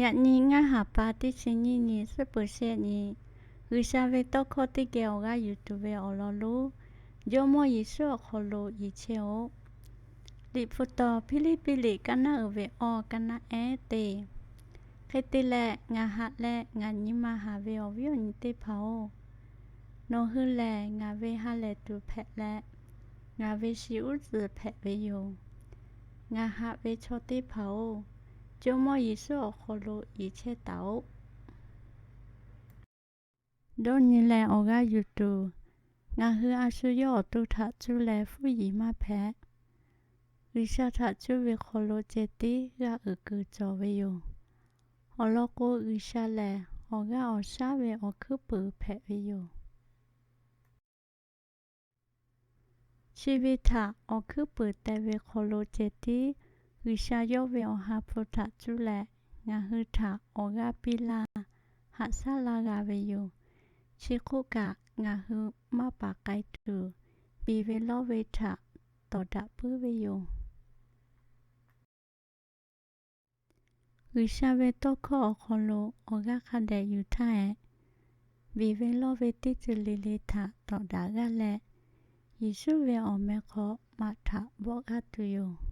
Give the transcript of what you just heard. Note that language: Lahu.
Yaꞈ nyi ngaˇ haˍ pa teˇ chi nyiˇ nyi, suhˉ peuˍ shehˆ nyi, G'uiˬsha ve tawˇ hkawˇ teˇ geh awˬ g'aˇ yuˬ tuˬ ve awˬ lawn lonˉ, Jawˇmawˇ Yeˍsuˆ awˬ hk'aw lo yeˬ chehˇ-oˆ. Liꞈ hpu taw, Hpiˇliˇpiˆ liꞈ kaˇ naˉ uiˍ ve awˇ, kaˇ naˉ ehˉ teˇ. Hk'e te leh, ngaˬ haꞈ leh ngaˬ nyi ma haˍ ve awˬ viˉ awˬ nyi teˇ hpaˍ-oˬ, nawˬ hui lehˬ ngaˬ ve ha lehˬ tuˬ hpehꞈ leh, ngaˬ ve shi uˉ tcuhˬ hpehꞈ ve yoˬ. Ngaˬ haꞈ ve chaw teˇ hpaˍ-oˬ, Jawˇmawˇ Yeˍsuˆ awˬ hk'aw lo yeˬ chehˇ taˍ-oˆ. Dawˇ nyi leh awˬ g'aˇ yuˬ tuˬ, ngaˬ hui a shu yawˇ awˬ to htaꞈ cuˇ leh hpuˉ yiˍ maˇ hpehꞈ. G'uiˬsha htaꞈ cuˇ ve hk'aw lo ceh tiˉ g'aˇ uiˍ kuiˬ cawˬ ve yoˬ. Awˬ lawn k'o, G'uiˬsha lehˬ awˬ g'aˇ awˬ shaˉ ve awˬ hkuiˉ puiˍ hpehꞈ ve yoˬ. Chi ve htaꞈ awˬ hkuiˉ puiˍ teh ve hk'aw lo ceh tiˉ G'uiˬsha yawˇ ve Awˬ ha hpu htaꞈ cuˇ leh, ngaˬ hui htaꞈ awˬ g'aˇ piˇ laˇ, haꞈ shaˉ laˇ g'a ve yoˬ. Chi hk'oˆ kaꞈ, ngaˬ hui maˇ paˍ k'ai tuˬ, biˬ ve lawˇ ve htaꞈ tawˍ daꞈ puiˉ ve yoˬ. G'uiˬsha ve tawˇ hkawˇ awˬ hk'aw lo awˬ g'aˇ hk'a dehꞈ yuˬ htaˇ hehꞈ, biˬ ve lawˇ ve teˇ ceuˬ le le htaꞈ tawˍ daꞈ g'aˇ leh, Yeˍsuˆ ve awˬ meh hk'aw maꞈ htaꞈ bawˆ g'aˇ tuˬ yoˬ.